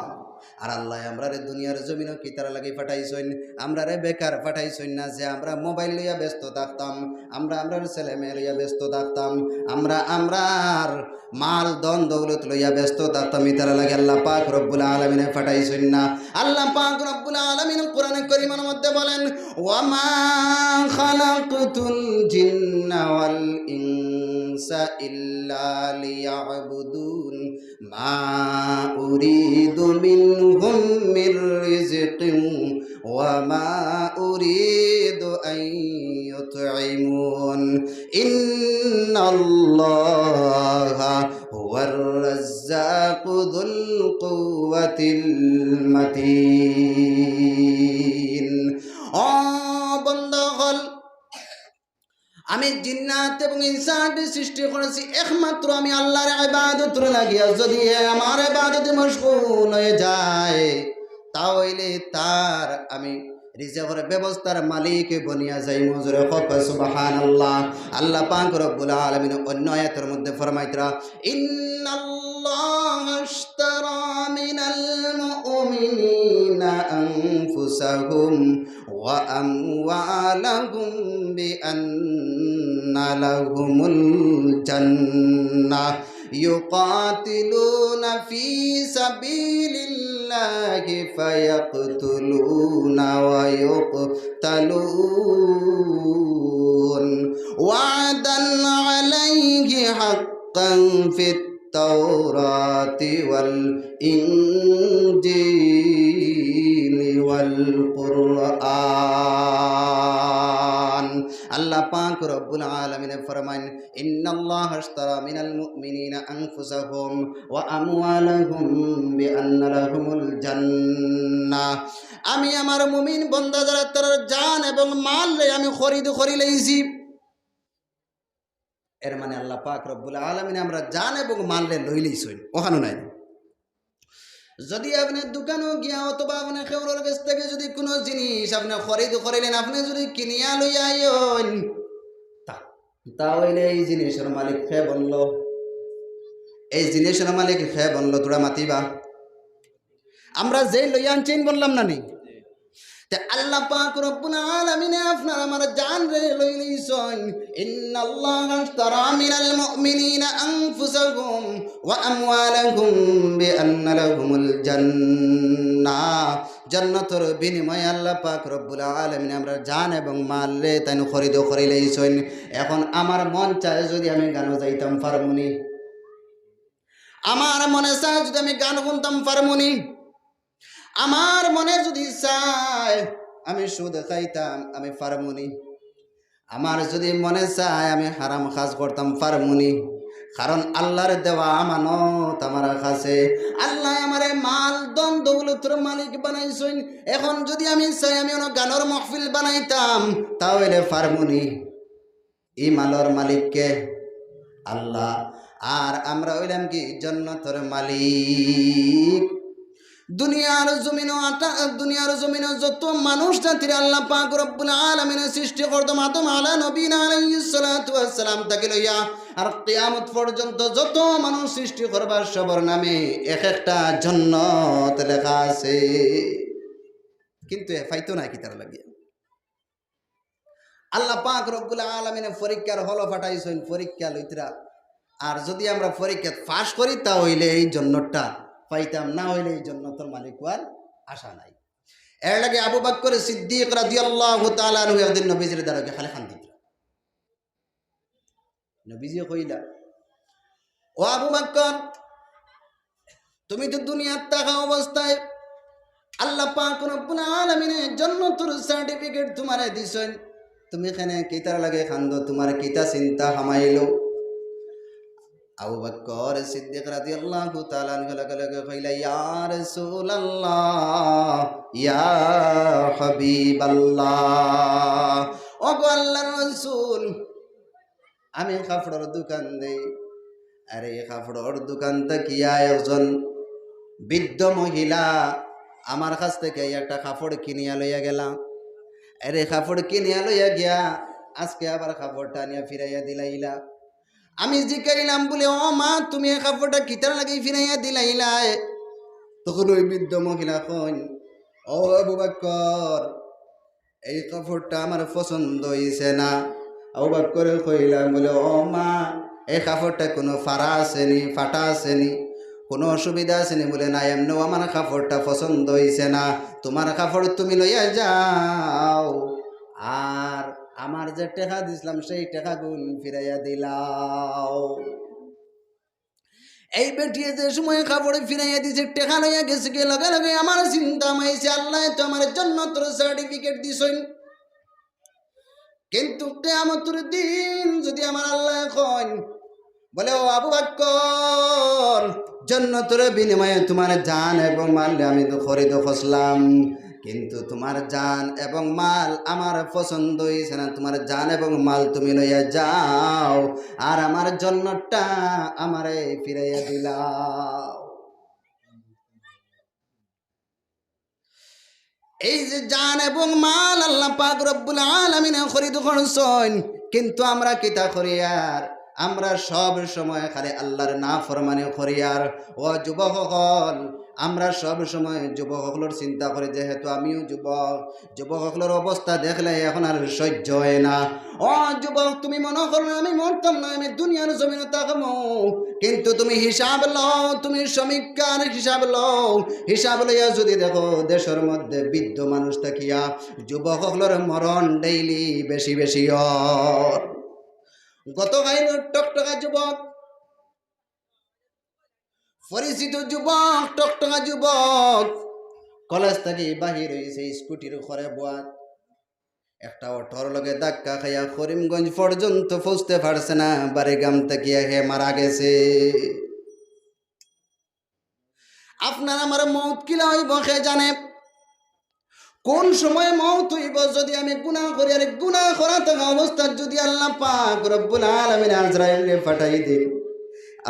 আর আল্লাহ আমরারে দুনিয়ার জমিনো কিতার লাগি পাঠাইছইন? আমরারে বেকার পাঠাইছইন না যে আমরা মোবাইল লইয়া ব্যস্ত থাকতাম, আমরা আমরার ছেলে মেয়ে লইয়া ব্যস্ত থাকতাম, আমরা আমরার মাল ধন দৌলত লইয়া ব্যস্ত থাকতাম। ইতার লাগি আল্লাহ পাক রব্বুল আলামিনে পাঠাইছইন না। আল্লাহ পাক রব্বুল আলামিন কোরআনে করিমের মধ্যে বলেন, "ওয়া মা খালাকতুল জিন্না ওয়াল ইনসা ইল্লা লিয়াবুদুন।" ما أريد منهم من رزق وما أريد أن يطعمون إن الله هو الرزاق ذو القوة المتين. ও বন্দা অকল, আমি জিন্নাত এবং ইনসানরে সৃষ্টি করেছি একমাত্র আমি আল্লাহর ইবাদতর লাগিয়া। যদি হে আমার ইবাদতে মশগুল হয়ে যায়, তা অইলে তার আমি রিজিকর ব্যবস্থার মালিক বনিয়া যাইমু। জোরে কউক্কা সুবহানাল্লাহ। আল্লাহ পাক রব্বুল আলামিন অন্য আয়াতের মধ্যে ফরমাইতরা, إن الله اشترى من المؤمنين أنفسهم وأموالهم بأن لهم الجنة يقاتلون في سبيل الله فيقتلون ويقتلون وعدا عليه حقا في التوراة والإنجيل والقرآن. আল্লাহ পাক রব্বুল আলামিনে ফরমাইন, إن الله اشترى من المؤمنين أنفسهم وأموالهم بأن لهم الجنة। আমি আমার মুমিন বন্দা যারা, তারার জান এবং মালরে আমি খরিদ করি লইছি। এর মানে আল্লাহ পাক রব্বুল আলামিনে আমরার জান এবং মালরে লই লইছইন, অখানো নাই। যদি আপনে দোকানো গিয়া অথবা আপনে কেউরর গেছ থাকি যদি কুনু জিনিস আপনে খরিদ করিলেন, আপনে যদি কিনিয়া লইয়া আইন, তা, তা অইলে এই জিনিসর মালিক কে বনলো? এই জিনিসর মালিক কে বনলো? থুড়া মাতিবা। আমরা যেই লইয়া আনছি, বললাম না নি? তে আল্লাহ পাক রব্বুল আলামিনে আপনার আমার জানরে লই লইছইন। إن الله اشترى من المؤمنين أنفسهم وأموالهم بأن لهم الجنة। জান্নাতর বিনিময়ে আল্লাহ পাক রব্বুল আলামিনে আমরার জান এবং মালরে তাইন খরিদ করি লইছইন। এখন আমার মন চায় যদি আমি গানো যাইতাম, পারমুনি? আমার মনে চায় যদি আমি গান হুনতাম, পারমুনি? আমার মনে যদি চায় আমি সুদ খাইতাম, আমি পারমুনি? আমার যদি মনে চায় আমি হারাম কাজ করতাম, পারমুনি? কারণ আল্লার দেওয়া আমানত আমার কাছে। আল্লায় আমারে মাল, ধন দৌলতর মালিক বানাইছইন। এখন যদি আমি চাই আমি অনো গানর মাহফিল বানাইতাম, তা অইলে পারমুনি? ই মালর মালিক কে? আল্লা। আর আমরা অইলাম কি? জন্নতর মালিক। দুনিয়ার জমিনো আটা-, দুনিয়ার জমিনো যত মানুষ জাতিরে আল্লা পাক রব্বুল আলামিনে সৃষ্টি করছইন, আদম আলা নবীনা আলাইহিস সালাতু ওয়াস সালাম থাকি লইয়া আর কিয়ামত পর্যন্ত যত মানুষ সৃষ্টি করবা, সবর নামে এক একটা জন্নত লেখা আছে। কিন্তু এ পাইতো না কিতার লাগি? আল্লা পাক রব্বুল আলামিনে পরীক্ষার হলো পাঠাইছইন, পরীক্ষা লইতরা। আর যদি আমরা পরীক্ষাত পাশ করি, তা অইলে এই জন্নতটা পাইতাম, না অইলে এই জন্নতর মালিক অওয়ার আশা নাই। এর লাগি আবু বকর সিদ্দিক রাদিয়াল্লাহু তাআলা আনহু একদিন নবীজির দ্বারকে খালি কান্দিতরা। নবীজি কইলা, "ও আবু বকর, তুমি তো দুনিয়াত থাকা অবস্থায় আল্লা পাক রব্বুল আলামিনে জন্নতর certificate তুমারে দিছইন, তুমি কেনে কিতার লাগি কান্দো? তুমার কিতা চিন্তা হামাইলো?" আবু বকর সিদ্দিক রাদিয়াল্লাহু তাআলা আনহু লগে লগে কইলা, "ইয়া রাসূলুল্লাহ, ইয়া হাবিবাল্লাহ, ওগো আল্লার রাসূল, আমি কাপড়র দোকান দেই, আর এই কাপড়র দোকান থাকিয়া একজন বৃদ্ধ মহিলা আমার কাছ থাকি একটা কাপড় কিনিয়া লইয়া গেলা। আর এই কাপড় কিনিয়া লইয়া গিয়া আজকে আবার কাপড়টা আনিয়া ফিরাইয়া দিলাইলা। আমি জিকাইলাম বুলে, 'ও মা, তুমি এই কাপড়টা কিতার লাগি ফিরাইয়া দিলাইলায়?' তখন ওই বৃদ্ধ মহিলা কইন, 'ও আবু বকর, এই কাপড়টা আমার পছন্দ অইছে না।' আবু বকরে কইলা বুলে, 'ও মা, এই কাপড়টা কুনু ফাড়া আছে নি, ফাটা আছে নি, কুনু অসুবিধা আছে নি?' বুলে, 'না, এমনেউ আমার কাপড়টা পছন্দ অইছে না, তুমার কাপড় তুমি লইয়া যাও, আর আমার যে টেকা দিছলাম সেই টেকাগুন ফিরাইয়া দিলাও।' এই বেটিয়ে যে সময় কাপড় ফিরাইয়া দিছে, টেকা লইয়া গেছে গি, লগে লগে আমার চিন্তা হামাইছে, আল্লায় তো আমারে জন্নতর certificate দিছইন, কিন্তু কিয়ামতর দিন যদি আমার আল্লায় কইন বুলে, 'ও আবু বকর, জন্নতর বিনিময়ে তুমার জান এবং মাল আমি তো খরিদ করলাম, কিন্তু তুমার জান এবং মাল আমার পছন্দ অইছে না, তুমার জান এবং মাল তুমি লইয়া যাও, আর আমার জন্নতটা আমারে ফিরাইয়া দিলাও।' এই যে জান এবং মাল আল্লা পাক রব্বুল আলামিনে খরিদ করছইন, কিন্তু আমরা কিতা করিয়ার? আমরা সব সময় খালি আল্লার নাফরমানি করিয়ার। ও যুবক অকল, আমরা সব সময় যুবক অকলর চিন্তা করি, যেহেতু আমিও যুবক, যুবক অকলর অবস্থা দেখলে এখন আর সহ্য অয় না। ও যুবক, তুমি মনো করো আমি মরতাম না, আমি দুনিয়ার জমিনো থাকমু, কিন্তু তুমি হিসাব লও, তুমি সমীক্ষার হিসাব লও, হিসাব লইয়া যদি দেখো দেশর মধ্যে বৃদ্ধ মানুষ থাকিয়া যুবক অকলর মরণ daily বেশি বেশি অর। গত কাইল টকটকা যুবক, পরিচিত যুবক, টকটকা যুবক, কলেজ থাকি বাহির অইছে, স্কুটির উপরে বওয়াত, একটা অটোর লগে ধাক্কা খাইয়া করিমগঞ্জ পর্যন্ত পৌঁছতে পারছে না, বাড়িগাম থাকিয়া হে মারা গেছে। আপনার আমার মউত কিলা অইবো কে জানে? কোন সময় মউত অইবো? যদি আমি গুনা করি, আর গুনা করা থাকা অবস্থাত যদি আল্লা পাক রব্বুল আলামিন আজরাইলরে পাঠাই দেইন,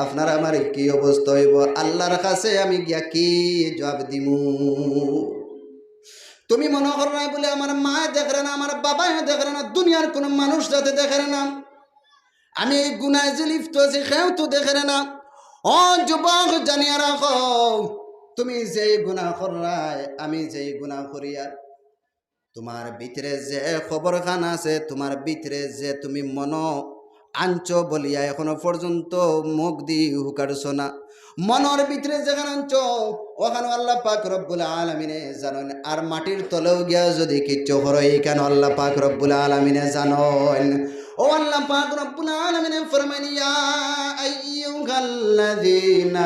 আপনার আমার কি অবস্থা অইবো? আল্লার কাছে আমি গিয়া কি জবাব দিমু? তুমি মনো কররায় বুলে আমার মায় দেখরে না, আমার বাবায় দেখরে না, দুনিয়ার কুনু মানুষ যাতে দেখরে না, আমি এই গুনায় যে লিপ্ত আছি, কেউ তো দেখরে না। ও যুবক, জানিয়া রাখো, তুমি যেই গুনা কররায়, আমি যেই গুনা করিয়ার, তুমার ভিতরে যে খবরখান আছে, তুমার ভিতরে যে তুমি মনো আনছো বলিয়া এখনো পর্যন্ত মুখদি হুকারছো না, মনর ভিতরে যেখান আনছো, অখানও আল্লা পাক রব্বুল আলামিনে জানইন, আর মাটির তলেও গিয়া যদি কিচ্ছু করো, ইখানও আল্লা পাক রব্বুল আলামিনে জানইন। ও আল্লা পাক রব্বুল আলামিনে ফরমাইন, ইয়া আইয়ু الذين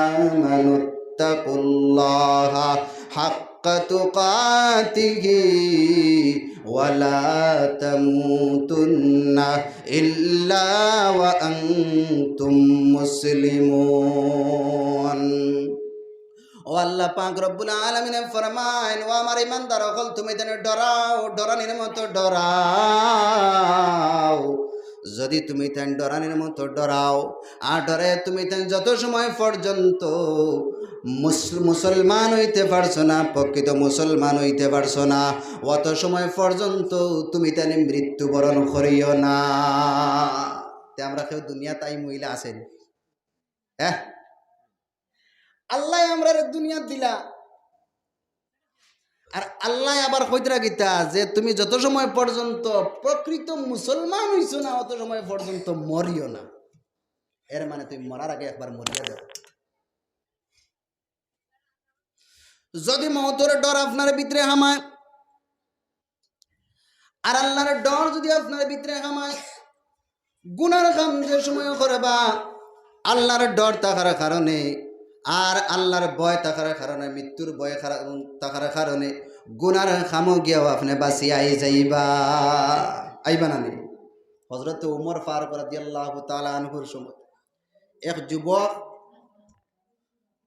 آمنوا اتقوا الله حق تقاته ولا تموتن إلا وأنتم مسلمون. ও আল্লাহ পাক রব্বুল আলামিনে ফরমাইন, "ও আমার ইমানদার অকল, তুমি তানে ডরাও, ডরানির মতো ডরাও।" যদি তুমি তান ডরানির মতো ডরাও, আর ডরে তুমি তান যত সময় পর্যন্ত মুসল-, মুসলমান অইতে পারছো না, প্রকৃত মুসলমান অইতে পারছো না, অত সময় পর্যন্ত তুমি তানে মৃত্যুবরণ করিও না। তে আমরা কেউ দুনিয়াত আই মহিলা আছেন? হ্যাঁ, আল্লাহ আমরারে দুনিয়াত দিলা, আর আল্লাহ আবার কইতরা কিতা যে তুমি যত সময় পর্যন্ত প্রকৃত মুসলমান অইছো না, অত সময় পর্যন্ত মরিও না। এর মানে তুমি মরার আগে একবার মরিয়া যাও। যদি মওতর ডর আপনার ভিতরে হামায়, আর আল্লাহর ডর যদি আপনার ভিতরে হামায়, গুনার কাম যে সময় করবা, আল্লাহর ডর থাকার কারণে আর আল্লাহর ভয় থাকার কারণে, মৃত্যুর ভয় খারা-, থাকার কারণে গুনার কামো গিয়াও আপনে বাঁচিয়া আই যাইবা, আইবা না নি? হযরত উমর ফারুক রাদিয়াল্লাহু তাআলা আনহুর সময় এক যুবক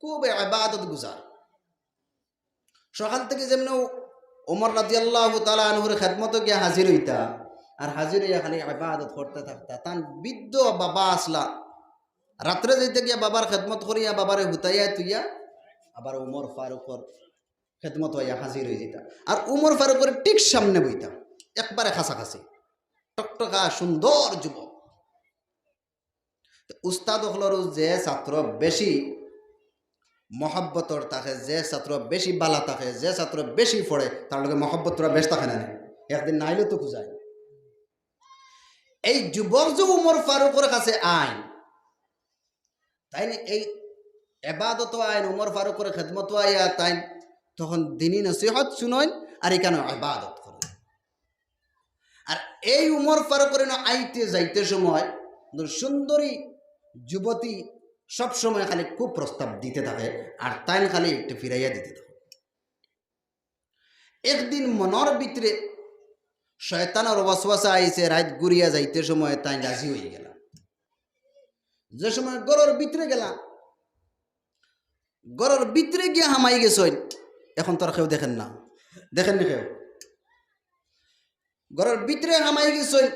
খুব ইবাদত গুজার, সকাল থাকি যেমনে উমর রাদিয়াল্লাহু তাআলা আনহুর খেদমতো গিয়া হাজির অইতা, আর হাজির অইয়া খালি ইবাদত করতে থাকতা। তান বৃদ্ধ বাবা আছলা, রাত্রে যাইতে গিয়া বাবার খেদমত করিয়া, বাবারে হুতাইয়া থুইয়া, আবার উমর ফারুকর খেদমতো আইয়া হাজির অই যাইতা। আর উমর ফারুকর ঠিক সামনে বইতা, একবারে কাছাকাছি, টকটকা সুন্দর যুবক। তো উস্তাদ অকলরও যে ছাত্র বেশি মহব্বতর থাকে, যে ছাত্র বেশি বালা থাকে, যে ছাত্র বেশি পড়ে, তার লগে মহব্বত থুড়া বেশ থাকে না নি? একদিন নাইলে তো খুজায়। এই যুবক যে উমর ফারুকর কাছে আইন, তাইন এই এবাদত আইন, উমর ফারুকর খেদমত আইয়া তাইন তখন দিনী নসিহত শুনইন আর এখানে এবাদত করইন। আর এই উমর ফারুকর এনো আইতে যাইতে সময় সুন্দরী যুবতী সব সময় খালি কুপ্রস্তাব দিতে থাকে, আর তাইন খালি একটু ফিরাইয়া দিতে থাকে। একদিন মনর ভিতরে শয়তানর ওয়াসওয়াসা আইছে, রাইত ঘুরিয়া যাইতে সময় তাইন রাজি অই গেলা। যে সময় ঘরর ভিতরে গেলা, ঘরর ভিতরে গিয়া হামাই গেছইন, এখন তো আর কেউ দেখের না, দেখের নি কেউ? ঘরর ভিতরে হামাই গেছইন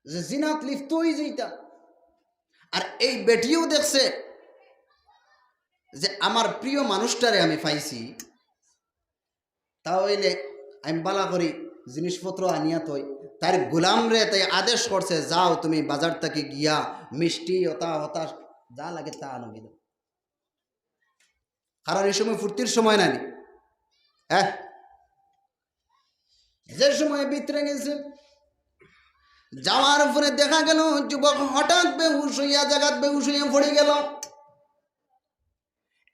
যে জিনাত লিপ্ত অই যাইতা। আর এই বেটিও দেখছে যে আমার প্রিয় মানুষটারে আমি পাইছি, তা অইলে আমি বালা করি জিনিসপত্র আনিয়া থই। তার গোলামরে তাই আদেশ করছে, "যাও তুমি বাজার থাকি গিয়া মিষ্টি, হতা হতা যা লাগে তা আনো গিয়া।" কারণ এই সময় ফুর্তির সময় না নি, হ্যাঁ? যে সময় ভিতরে গেছে, যাওয়ার পরে দেখা গেল যুবক হঠাৎ বেহুশ অইয়া জাগাত বেহুশ অইয়া পড়ি গেল।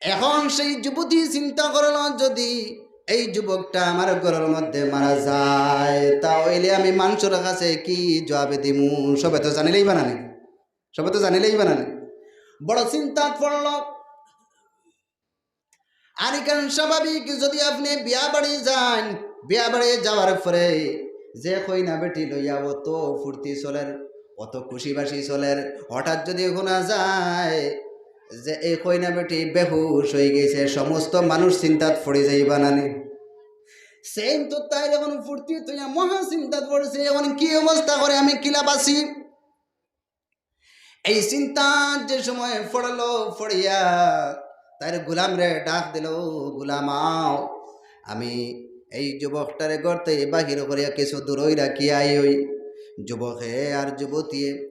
এখন সেই যুবতী চিন্তা করল, যদি এই যুবকটা আমার ঘরর মধ্যে মারা যায়, তা অইলে আমি মানষর কাছে কি জবাব দিমু? সবে তো জানিলাইবা না নি, সবে তো জানিলাইবা না নি। বড় চিন্তাত পড়ল। আর ইখান স্বাভাবিক, যদি আপনে বিয়া বাড়ি যাইন, বিয়া বাড়ি যাওয়ার পরে যে কইনা বেটি লইয়া অত ফুর্তি চলের, অত খুশি বাসি চলের, হঠাৎ যদি হুনা যায় যে এই কইনা বেটি বেহুশ অই গেছে, সমস্ত মানুষ চিন্তাত পড়ি যাইবা না নি? সেইন তো তাইর এখন ফুর্তি থইয়া মহা চিন্তাত পড়ছে, এখন কি অবস্থা করে, আমি কিলা বাঁচি? এই চিন্তাত যে সময় পড়ল, পড়িয়া তার গোলামরে ডাক দিল, "গোলাম আও, আমি এই যুবকটারে ঘর থাকি বাহির করিয়া কিছু দূরই রাখিয়া আই।" ওই যুবকে আর যুবতীয়ে,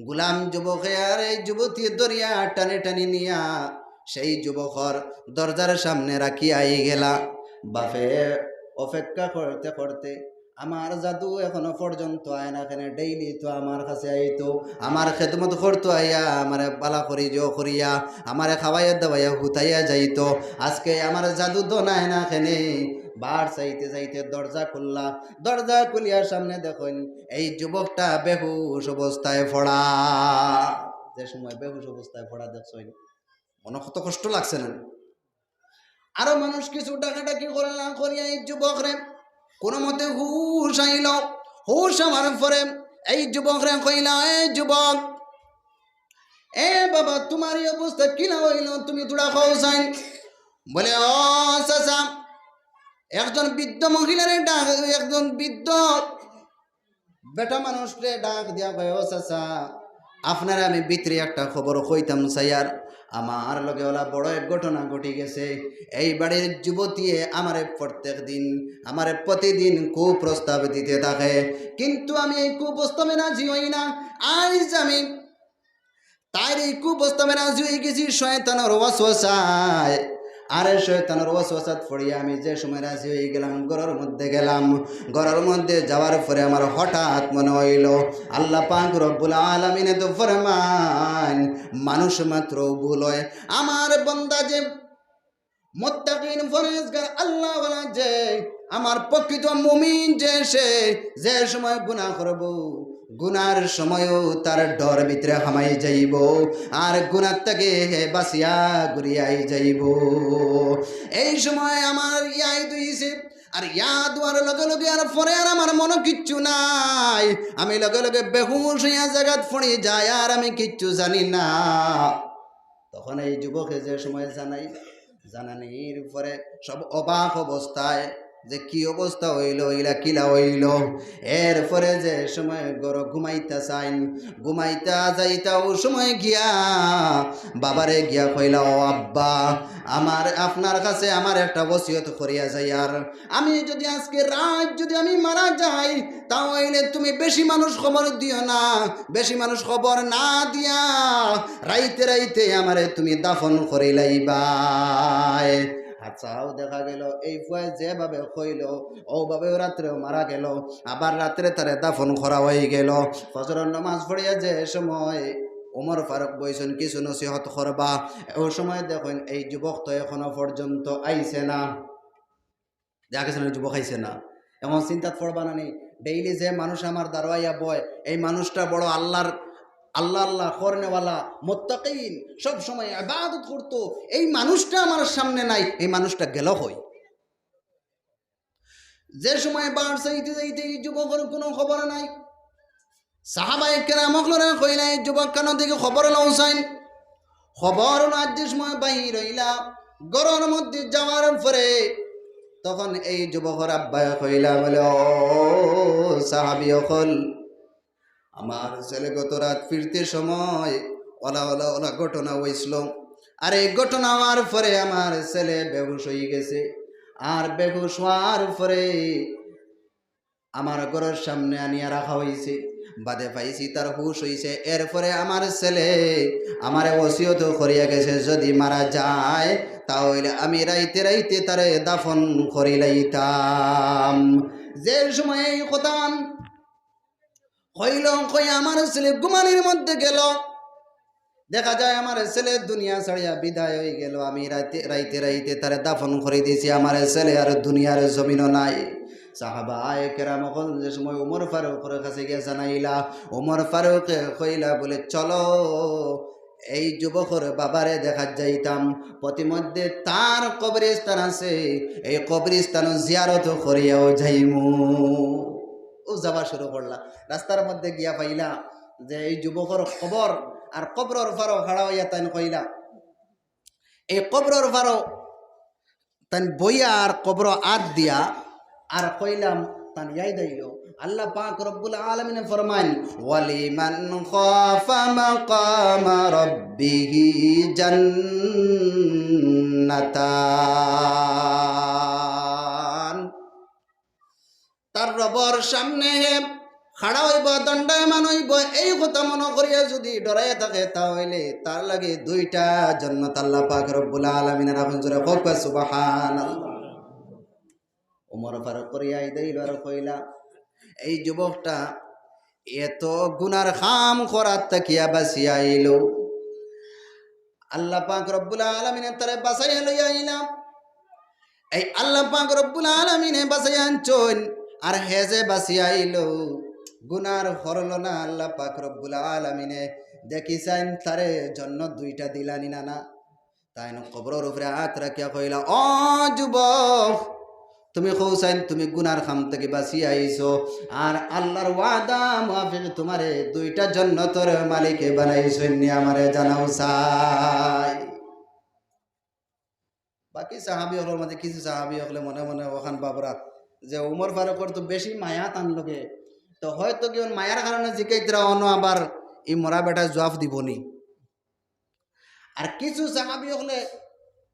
গোলাম যুবকে আর এই যুবতীয়ে ধরিয়া টানি টানি নিয়া সেই যুবকর দরজার সামনে রাখিয়া আই গেলা। বাপে অপেক্ষা করতে করতে আমার জাদু এখনো পর্যন্ত আয় না কেনে, ডেইলি তো আমার কাছে আইতো, আমার খেদমত করতো, আইয়া আমারে বালা করি জো করিয়া, আমারে খাওয়াইয়া দাওয়াইয়া হুতাইয়া যাইতো। আজকে আমার জাদু দোনায় না কেনে, বার চাইতে চাইতে দরজা খুললা, দরজা খুলিয়া সামনে দেখইন এই যুবকটা বেহুশ অবস্থায় পড়া। যে সময় বেহুশ অবস্থায় পড়া দেখছইন, মনো কত কষ্ট লাগছে না? আরো মানুষ কিছু ডাকাডাকি করলা, করিয়া এই যুবকরে কুনুমতে হুশ আইলো। হুশ আওয়ার পরে এই যুবকরে কইলা, "এ যুবক, এ বাবা, তুমার এই অবস্থা কিলা অইলো? তুমি থুড়া কও চাইন।" বলে, "ও চাচা," একজন বৃদ্ধ মহিলারে ডাক, একজন বৃদ্ধ বেটা মানুষরে ডাক দিয়া কয়, "ও চাচা, আপনারে আমি ভিতরে একটা খবর কইতাম চাইয়ার। আমার লগে অলা বড় এক ঘটনা ঘটি গেছে। এই বাড়ির যুবতীয়ে আমারে প্রত্যেক দিন, আমারে প্রতিদিন কুপ্রস্তাব দিতে থাকে, কিন্তু আমি এই কুপ্রস্তাবে রাজি অই না। আইজ আমি তাইর এই কুপ্রস্তাবে রাজি অই গেছি শয়তানর ওয়াসওয়াসায়। আরে শয়তানর ওয়াসওয়াসাত পড়িয়া আমি যে সময় রাজি অই গেলাম, ঘরর মধ্যে গেলাম। ঘরর মধ্যে যাওয়ার পরে আমার হঠাৎ মনো অইলো, আল্লাহ পাক রব্বুল আলামিনে তো ফরমাইন, মানুষ মাত্র ভুল অয়। আমার বন্দা যে মুত্তাকিন, পরহেজগার, আল্লাহওয়ালা যে, আমার প্রকৃত মুমিন যে, সে যে সময় গুনাহ করবো, গুনার সময়ও তার ডর ভিতরে হামাই যাইবো, আর গুনার থাকি হে বাঁচিয়া ঘুরিয়া আই যাইবো।" এই সময় আমার ইয়াদ অইছে, আর ইয়াদ অওয়ার লগে লগে আর পরে আর আমার মনো কিচ্ছু নাই, আমি লগে লগে বেহুশ অইয়া জাগাত পড়ি যাই, আর আমি কিচ্ছু জানি না। তখন এই যুবকে যে সময় জানাই, জানানির পরে সব অবাক অবস্থায় যে কি অবস্থা অইলো, ইলা কিলা অইলো। এরপরে যে সময় ঘরো ঘুমাইতা চাইন, ঘুমাইতা যাইতা, অউ সময় গিয়া বাবারে গিয়া কইলা, "ও আব্বা, আমার, আপনার কাছে আমার একটা ওসিয়ত করিয়া যাইয়ার, আমি যদি আজকে রাইত যদি আমি মারা যাই, তা অইলে তুমি বেশি মানুষ খবর দিও না, বেশি মানুষ খবর না দিয়া রাইতে রাইতে আমারে তুমি দাফন করিলাইবায়।" আচ্ছা, অউ দেখা গেলো এই ফুয়ায় যেভাবে কইলো, অউভাবে রাত্রেও মারা গেলো। আবার রাত্রে তারে দাফন করা অই গেলো। ফজরর নামাজ পড়িয়া যে সময় ওমর ফারুক বইছইন কিছু নসিহত করবা, অউ সময় দেখইন এই যুবক তো এখনো পর্যন্ত আইছে না। দেখা গেছে না, যুবক আইছে না। এখন চিন্তাত পড়বা না নি, ডেইলি যে মানুষ আমার দারো আইয়া বয়, এই মানুষটা বড় আল্লাহর, আল্লাহ আল্লাহ করনেওয়ালা, মুত্তাকিন, সব সময় ইবাদত করতো, এই মানুষটা আমার সামনে নাই, এই মানুষটা গেল কই? যে সময় বার চাইতে যাইতে এই যুবকর কুনু খবর নাই। সাহাবায়ে কেরাম অকলরে কইলা, "এই যুবক কানো দেখি খবর লও চাইন।" খবর লওয়ার যে সময় বাইর অইলা, ঘরর মধ্যে যাওয়ার পরে তখন এই যুবকর আব্বায় কইলা বলে, "ও সাহাবী অকল, আমার ছেলে গত রাত ফিরতে সময় অলা অলা অলা ঘটনা অইছিল। আর এই ঘটনা অওয়ার পরে আমার ছেলে বেহুশ অই গেছে। আর বেহুশ অওয়ার পরে আমার ঘরর সামনে আনিয়া রাখা অইছে, বাদে পাইছি তার হুশ অইছে। এরপরে আমার ছেলে আমারে ওসিয়ত করিয়া গেছে, যদি মারা যায়, তা অইলে আমি রাইতে রাইতে তারে দাফন করিলাইতাম।" যে সময় এই কথা কইল, কই আমার ছেলে ঘুমানির মধ্যে গেল, দেখা যায় আমার ছেলে দুনিয়া ছাড়িয়া বিদায় অই গেল। আমি রাইতে, রাইতে, রাইতে তারে দাফন করি দিছি। আমার ছেলে আর দুনিয়ার জমিনো নাই। সাহাবায়ে কেরাম অকল যে সময় ওমর ফারুকর কাছে গিয়া জানাইলা, ওমর ফারুকে কইলা বলে, "চলো, এই যুবকর বাবারে দেখাত যাইতাম, পথিমধ্যে তার কবরস্থান আছে, এই কবরস্থানো জিয়ারত করিয়াও যাইমু।" অউ যাওয়া শুরু করলা, রাস্তার মধ্যে গিয়া পাইলা যে এই যুবকর কবর, আর কবরর পারো খাড়া অইয়া তাইন কইলা, এই কবরর পারো তাইন বইয়া আর কবরো আত দিয়া আর কইলা, তান ইয়াদ আইলো, আল্লাহ পাক রব্বুল আলামিনে ফরমাইন, "ওয়ালিমান খাফা মাকামা রাব্বিহি জান্নাতান।" তার রবর সামনে হে খাড়া অইবো, দণ্ডায়মান অইবো, এই কথা মনো করিয়া যদি ডরাইয়া থাকে, তা অইলে তার লাগি দুইটা জান্নাত আল্লাহ পাক রব্বুল আলামিনে রাখইন। জোরে কউক্কা সুবহানাল্লাহ। ওমর ফারুকর ইয়াদ আইলো আর কইলা, এই যুবকটা এত গুনার কাম করার থাকিয়া বাঁচিয়া আইলো, আল্লাহ পাক রব্বুল আলামিনে তারে বাঁচাইয়া লইয়া আইলা। এই আল্লাহ পাক রব্বুল আলামিনে বাঁচাইয়া আনছইন, আর হে যে বাঁচিয়া আইলো, গুনার করলো না, আল্লাহ পাক রব্বুল আলামিনে দেখি চাইন তারে জন্নত দুইটা দিলানি না না। তাইন কবরর উপরে আত রাখিয়া কইলা, "ও যুবক, তুমি কও চাইন তুমি গুনার কাম থাকি বাঁচিয়া আইছো, আর আল্লার ওয়াদা মুআফিক তুমারে দুইটা জন্নতর মালিকে বানাইছইন নি, আমারে জানাও চাই।" বাকি সাহাবি অকলর মাঝে কিছু সাহাবি অকলে মনে মনে অখান ভাবরা যে উমর ফারুকর তো বেশি মায়া তান লগে, তো হয়তো কিয়ন মায়ার কারণে জিকাইতরা, অনো আবার ই মরা বেটায় জুয়াফ দিবো নি। আর কিছু সাহাবি অকলে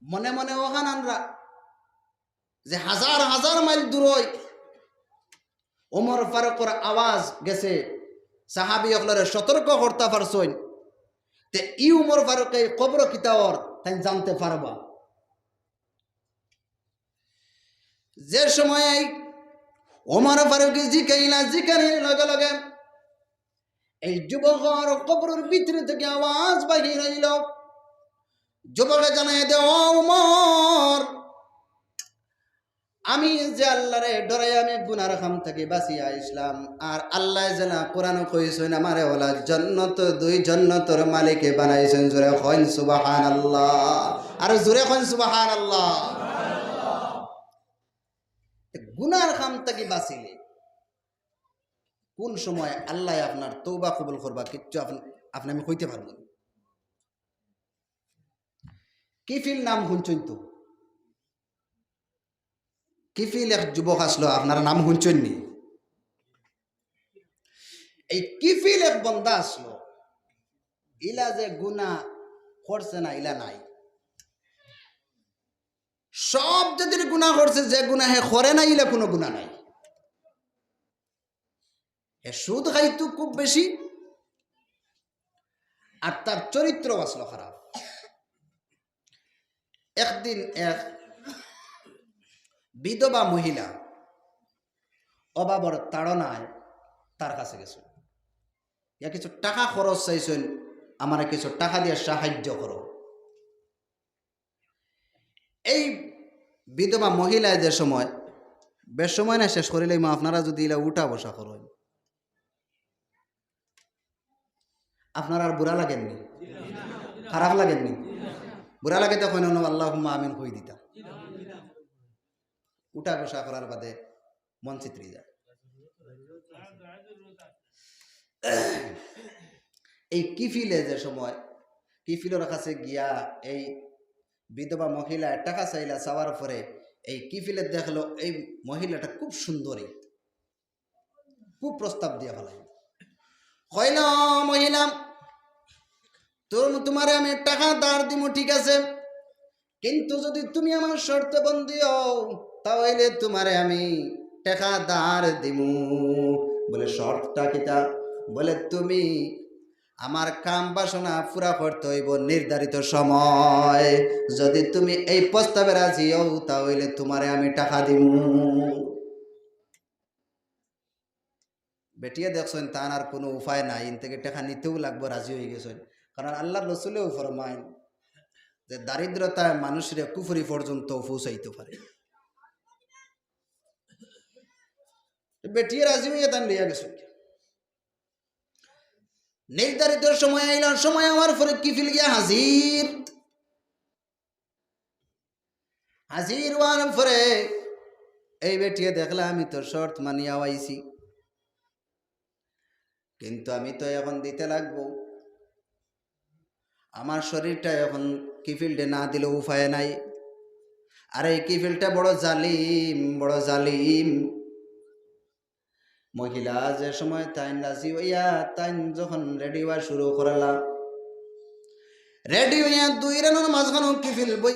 মনে মনে অখান আনরা যে হাজার হাজার মাইল দূরই ওমর ফারুকর আওয়াজ গেছে, সাহাবি অকলরে সতর্ক করতা পারছইন, তে ই ওমর ফারুকে কবর কিতা অর তাইন জানতে পারবা। যে সময় এই ওমর ফারুকে জিকাইলা, জিকানির লগে লগে এই যুবকর কবরর ভিতরে থাকি আওয়াজ বাহির অইল। যুবকে জানাই দে, "ও ওমর, আমি যে আল্লারে ডরাই আমি গুনার কাম থাকি বাঁচিয়া আইছলাম, আর আল্লায় যেলা কোরআনো কইছইন আমারে অলা জন্নত, দুই জন্নতর মালিকে বানাইছইন।" জোরে কইন সুবহানাল্লাহ, আর জোরে কইন সুবহানাল্লাহ। গুনার কাম থাকি বাঁচিলে কোন সময় আল্লায় আপনার তওবা কবুল করবা, কিচ্ছু আপনি, আপনি আমি কইতে পারবো না। কিফিল নাম হুনছইন তো? কিফিল এক যুবক আছলো, আপনারা নাম হুনছইন নি? এই কিফিল এক বন্দা আছলো, ইলা যে গুনা করছে না, ইলা নাই। সব জাতির গুনা করছে, যে গুনা হে করে না, ইলা কুনু গুনা নাই। হে সুদ খাইতো খুব বেশি, আর তার চরিত্র আছলো খারাপ। একদিন এক বিধবা মহিলা অভাবর তাড়নায় তার কাছে গেছইন, ইয়া কিছু টাকা খরচ চাইছইন, "আমারে কিছু টাকা দিয়া সাহায্য করো।" এই বিধবা মহিলায় যে সময়, বেশ সময় না শেষ করিলে, মা, আপনারা যদি ইলা উঠা বসা করইন, আপনারার বুরা লাগের নি? খারাপ লাগের নি? বুরা লাগে তো কইন না, "আল্লাহুম্মা আমিন" কই দিতা। উঠা বসা করার বাদে মন চিত্রি যায়। এই কিফিলে যে সময় কিফিলর কাছে গিয়া এই বিধবা মহিলা টাকা চাইলা, চাওয়ার পরে এই কিফিলে দেখলো এই মহিলাটা খুব সুন্দরী, কুপ্রস্তাব দিয়া ফালাই। কইল, "মহিলা, তুম-, তুমারে আমি টাকা ধার দিমু, ঠিক আছে, কিন্তু যদি তুমি আমার শর্তে বন্দি হও, তাহলে তুমারে আমি টাকা ধার দিমু।" বলে, "শর্তটা কিতা?" বলে, "তুমি আমার কাম বাসনা পুরা করতে হইব নির্ধারিত সময়। যদি তুমি এই প্রস্তাবে রাজি হও, তাহলে তুমারে আমি টাকা দিমু।" বেটিয়ে দেখছইন, তান আর কুনু উপায় নাই, ইন থাকি টেকা নিতেউ লাগবো, রাজি অইগেছইন। কারণ আল্লার রসুলেও ফরমাইন যে দারিদ্রতায় মানুষরে কুফরি পর্যন্ত পৌঁছাইতো পারে। বেটিয়ে রাজি অইয়া তান লইয়া গেছইন। নির্ধারিত সময় আইল, সময় আওয়ার পরে কিফিল গিয়া হাজির। হাজির অওয়ার পরে এই বেটিয়ে দেখলা, "আমি তো শর্ত মানিয়া আইছি, কিন্তু আমি তো এখন দিতে লাগবো, আমার শরীরটা এখন কিফিলটা না দিলে উপায় নাই, আর এই কিফিলটা বড় জালিম, বড় জালিম।" মহিলা যে সময় তাইন রাজি অইয়া, তাইন যখন রেডি অওয়া শুরু করলা, রেডি অইয়া দুই রানর মাঝখানো কিফিল বই